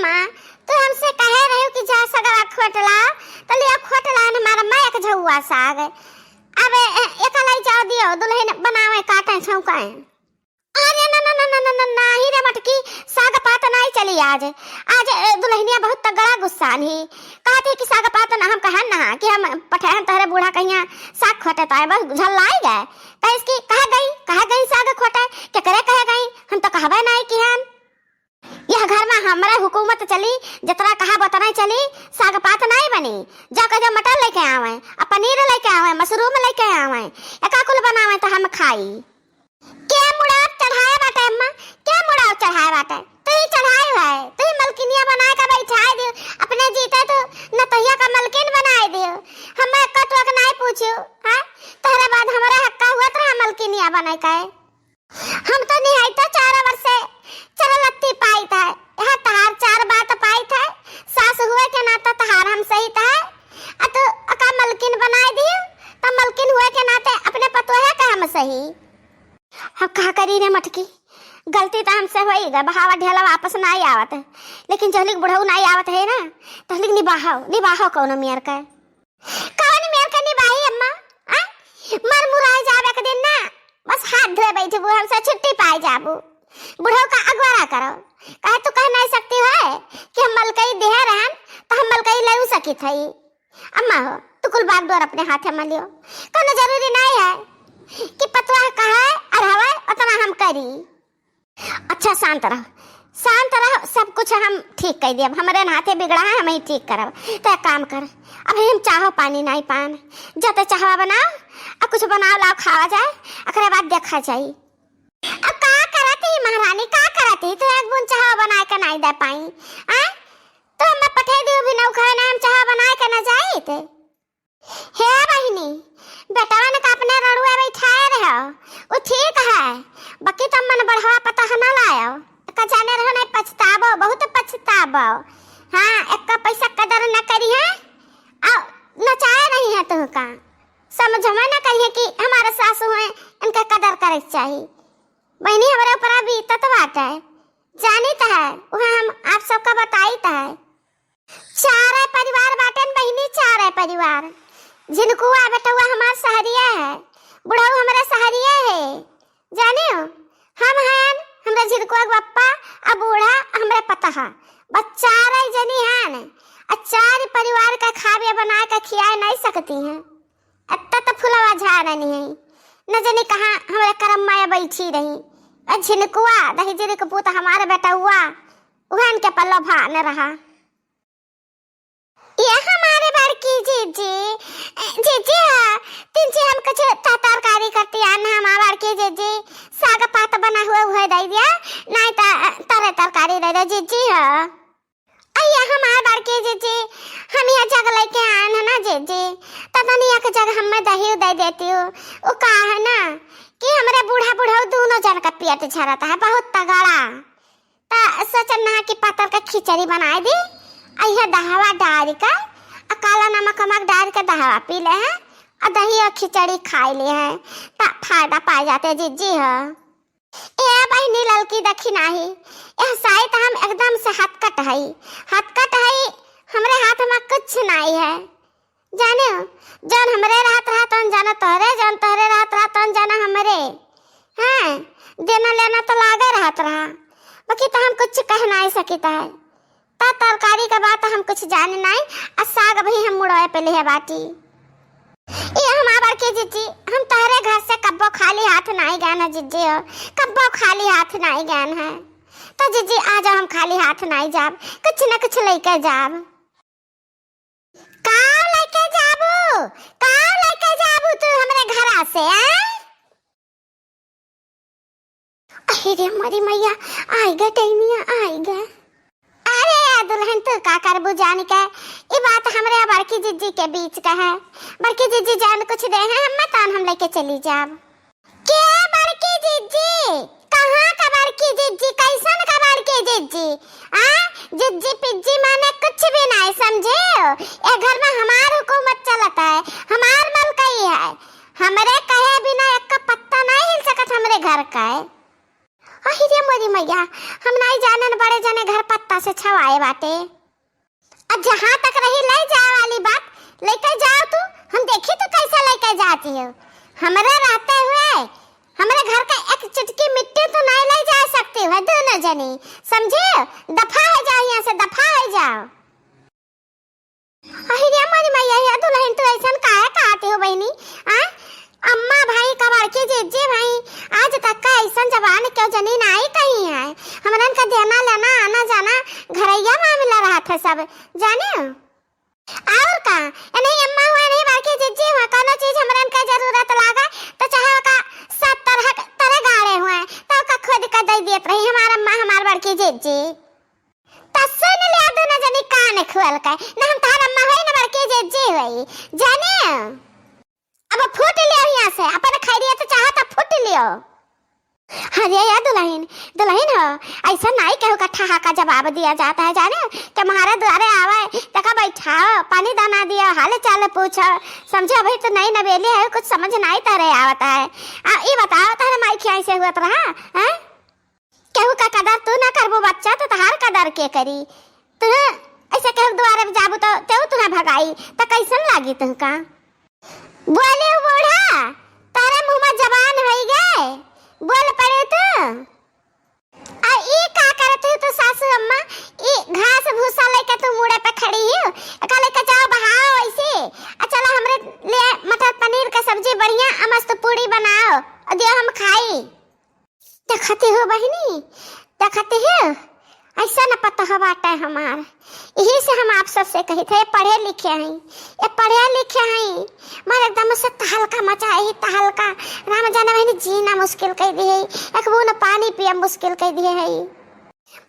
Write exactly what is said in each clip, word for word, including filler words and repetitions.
माँ, तू हमसे कहे रहे कि जा सगवा खोट लाओ, तो लियो खोट लाओ न हमारा मैं एक झउआ साग। अब ए-, एका लाई जाओ दियो, दुलहिन बनावे, काटे, छौंकाए। अरे ना, ना, ना, ना, ना, ना, नाही रे मटकी, साग पात नाही चली आज। आज, ए, दुलहिनिया बहुत तगड़ा गुस्सान ही। कहत ही कि साग पात ना हम कहन ना कि हम पठेहन तोहरे बूढ़ा कहिया साग खोटे तो आए, बस झल्लाई गए। कहिस कि कहाँ गई, कहाँ गई साग खोटे, केकरे कहे गई, हम तो कहबे नाही कि हम। यह घर में हमरे हुकूमत चली, जतरा कहब ओतरा चली, साग पात नाही बनी। जा कह दे मटर लेके आवे, आ पनीर लेके आवे, मशरूम लेके आवे, एका कुल बनावे तो हम खाई। के मुड़ाव चढ़ाए बाटे अम्मा? के मुड़ाव चढ़ाए बाटे? तू ही चढ़ाए है, तू ही मलकिनिया बनाए का बैठाए दियो, अपने जीते तू नतहिया का मलकिन बनाए दियो। हमें एक्का तो एक नाही पूछियो, हैं? तोहरे बाद हमारा हक्का हुआ तोहरा मलकिनिया बने का है। हम तो निहायता चार वर्ष से चरलत्ती पाइत है, यहाँ तहार चार बात पाइत है, सास हुए के नाता तहार हम सहित है, आ तू अका मलकिन बनाए दियो, तो मलकिन हुए के नाते अपने पतोहे का हम सही। अब का करी रे मटकी, गलती तो हमसे होई गए, बहावा ढेला वापस नाही आवत है, लेकिन जहलिक बुढ़ऊ नाही आवत है ना, तहलिक निबाहो, निबाहो कौनो मेर का। कौन मेर का निबाही अम्मा? आ? मर मुराई जाब एक दिन ना, बस हाथ धोए बैठबू, हमसे छुट्टी पाए जाबू। बुढ़ऊ का अगवारा करो, कहे तू कह नाही सकती है कि हम मलकई देहे रहन, तो हम मलकई लेउ सकित हई। अम्मा हो, तू कुल बागडोर अपने हाथे में लियो। कौनो जरूरी नाही है कि पतोह कहे, अढ़ावे, उतना हम करी। अच्छा, शांत रहो, शांत रहो, सब कुछ हम ठीक कर देब। हमरे हाथे बिगड़ा है, हम ही ठीक करब। तो एक काम कर, अभी हम चाहो पानी नाही पान, जाते चाहवा बनाओ, आ कुछ बनाओ, लाओ, खावा जाए, एकरे बाद देखा जाई। अब का करत ही महारानी, का करत ही? तो एक बूंद चाहवा बनाए के नाही दे पाई, आ? तो हमें पठे दियो भी नौखा ना, हम चाहवा बनाए के ना जाइत। हे बहिनी, बेटवन का अपने रड़ुआ बैठाए रहो, वो ठीक है, बाकी तुम मन बढ़वा पतोह न लायो, का जाने रहो नहीं पछताबो, बहुत पछताबो। हाँ, एक्का पैसा कदर न करी है, आ नचाए रही है तुहका। समझ में न करिए कि हमारे सासू हैं, इनका कदर करे के चाही। बहिनी, हमरे ऊपर बीतत बाटे, जानित है, वह हम आप सबका बताइत है। चारे परिवार बाटेन बहिनी, चारे परिवार। झिनकुआ बेटउआ हमार सहरिया है, बुढ़ऊ हमरे सहरिया है, जाने हो? हम हन, हमरे झिनकुआ के बप्पा, आ बूढ़ा, हमरे पतहा, बस चारे जनी हन। आ चार परिवार का खावे बनाए का खियाए नाही सकती हैं। अत्ता तो फुलवा झारनी है, न जाने कहाँ हमरे करम माया बैठी रही। आ झिनकुआ, दही जरी के पूत हमारे बेटउआ, उहन के पल्लो भान रहा। ये हमारे बड़की जीजी, जीजी हाँ, तिनची हम कुछ त-, तरकारी करती आन, हमार बड़की जीजी साग पात बना हुआ उहे दे दिया, नाही त, अ, तरे तरकारी दे दे जीजी हाँ। अइया हमार बड़की जीजी, हम यहाँ जग लेके आन है ना जीजी, त तनी एक जग हमें दही दे देती हो। वो का है ना कि हमरे बूढ़ा बुढ़ऊ दोनों जन का पेट झरता है बहुत तगड़ा। त सोचन ना कि पतर का खिचड़ी बनाए दी, आ यह दहवा डाल के, आ काला नमक वमक डाल के दहवा पी ले हैं, आ दही और खिचड़ी खाई ले हैं, त फायदा पाए जाते जीजी हो। ए बहिनी ललकी देखी नाही, यह साइत हम एकदम से हथकट हई, हथकट हई, हमरे हाथ में कुछ नाही है। जाने हो, जौन हमरे रहत रहा, तौन जाना तोहरे, जौन तोहरे रहत रहा, तौन जाना हमरे। हाँ, देना लेना तो लागे रहत रहा, बाकी तो हम कुछ कह नाही सकित है। त तरकारी के बात हम कुछ जाने नाही, आ साग भी हम मुड़ोए पे लिहे बाटी। ये हमार बड़की जीजी, हम तोहरे घर से कब्बो खाली हाथ नाही गए ना जीजी हो, कब्बो खाली हाथ नाही गए हैं। तो जीजी आ जाओ, हम खाली हाथ नाही जाब, कुछ न कुछ लेके जाब। का लेके जाबू? का लेके जाबू तू हमरे घरा से, हैं? अरे रे मोरी मैया, आई गे टैनिया, आई गे। अरे दुलहिन, तू का करबू जान के? ई बात हमरे आ बड़की जीजी के बीच का है। बड़की जीजी जौन कुछ दे हैं, हम तौन हम लेके चली जाब। के बड़की जिज्जी? कहाँ का बड़की जिज्जी? कैसन का बड़की जिज्जी? आ? जिज्जी पिज्जी माने कुछ भी नाही, समझे हो? ए घर में हमार हुकूमत चलत है, हमार मलकई है। हमरे कहे बिना एक का पत्ता नाही हिल सकत हमरे घर का है। अहि रे मोरी मैया, हम नाई जानेन बड़े जने घर पत्ता से छवाए बाटे। अब जहाँ तक रही लइ जाए वाली बात, लइके जाओ तू, हम देखी तू कैसे लइके जाती हो। हमरे रहते हुए हमरे घर का एक चुटकी मिट्टी तू नाई लइ जा सकती हो, दोनों जनी, समझे? दफा होइ जाओ यहाँ से, दफा होइ जाओ। अहि रे मोरी मैया, या दुलहिन तू अइसन काहे कहती हो बहिनी? आ? अम्मा भई का बड़की जिज्जी भई, आज तक का अइसन जबान केउ जनी नाई कही है। हमरन का देना लेना, आना जाना, घरइया मामिला रहत है सब, जाने हो? और का? इन्हीं अम्मा हुआ, इन्हीं बड़की जिज्जी हुआ, कउनो चीज हमरन का जरूरत लागा तो चाहे ओका सात तरह के तरे गाड़े हुए, तो ओका खुद का दइ देत रही हमार अम्मा, हमार बड़की जिज्जी। त सुन लिया दोनों जनी कान खोल के, ना हम तहार अम्मा होई ना बड़की जिज्जी होई, जाने? अब फूट लियो यहाँ से, अपन खैरियत चाहत फूट लियो। अरे या दुलहिन, दुलहिन हो, अइसा नाई केहू का ठहाका जवाब दिया जात है, जाने? कि हमारे दुआरे आवे, तका बैठाओ, पानी दाना दियो, हाल चाल पूछो, समझो? अभी तो नई नवेली है, कुछ समझ नाई तहरे आवत है। आ, ई बताओ, तहरे माई खियाई से हुआ रहा, हैं? केहू का कदर तू ना करबू बच्चा, तो तहार कदर के करी? तू अइसे केहू दुआरे में जाबू तो तेऊ तुहे भगाई, तो कैसन लागी तुहका? बोले बूढ़ा, तारे मुँह में जबान होई गए, बोल पड़े तू। आ ई का करत हो तू सासू अम्मा? ई घास भूसा लेके तू मुड़े पे खड़ी हो, एका लेके जाओ बहाओ ऐसे। आ चला हमरे लिए मटर पनीर का सब्जी बढ़िया आ मस्त पूड़ी बनाओ, आ दियो हम खाई। देखती हो बहिनी, देखती हो, अइसन पतोह बाटे हमार। यही से हम आप सबसे कही थे, पढ़े लिखे हई, ये पढ़े लिखे हई, मारे एकदम से तहलका मचाए ही तहलका। राम जाने बहिनी, जीना मुश्किल कइ दिहे, एक बूंद पानी पिया मुश्किल कइ दिहे है।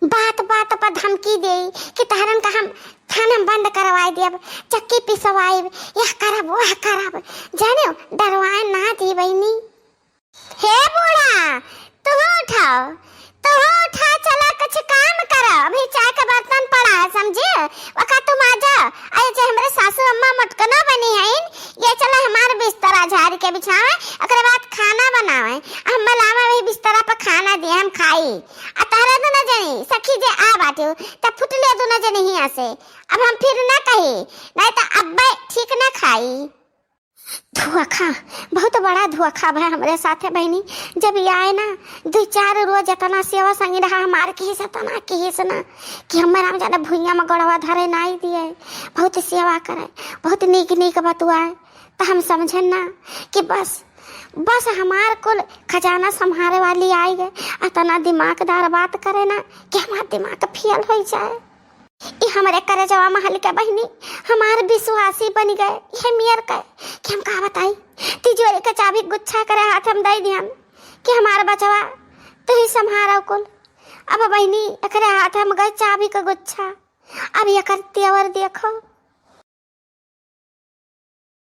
बात बात पर धमकी दे कि तहरन का हम थाना में बंद करवाए देब, चक्की पिसवाइब, यह करब, वह करब, जाने डरवाए ना दी बहिनी। हे बूढ़ा, तुहू उठाओ, तुहू उठा, चला कुछ काम करो। अभी चाय का बर्तन पड़ा है, समझे? वका तुम आ जाओ। अरे जे हमरे सासू अम्मा मोटकनो बनी हईन, ये चला हमार बिस्तरा झाड़ के बिछावे, ओकरे बाद खाना बनावे। हम लावे वही बिस्तरा पर खाना दिए, हम खाई। आ तहरे दुनो जनी सखी जे आ बाटे, तब फुट ले दुनो जनी हिया से। अब हम फिर ना कही, नहीं तो अब्बे ठीक ना खाई। धोखा, बहुत बड़ा धोखा भा हमरे साथे बहिनी। जब ई आए ना, दुइ चार रोज एतना सेवा संगी रहा हमार, किहिस एतना, किहिस ना, कि हमें राम जाने भुइयां में गोड़वा धरे नाई दिए। बहुत सेवा करे, बहुत नीक नीक बतुआए। त हम समझेन ना कि बस, बस हमार कुल खजाना संभारे वाली आई गए। एतना दिमागदार बात करे ना कि हमार दिमाग फेल होइ जाए। ई हमरे करेजवा महल के बहिनी, हमार विश्वासी बनि गए, ये मेर के, कि हम का बताई। तिजोरी के चाभी गुच्छा करे हाथ हम दइ दिहन, कि हमार बचवा, तू ही संभारो कुल। अब बहिनी, एकरे हाथ हम गए चाभी के गुच्छा। अब एकर तेवर देखो,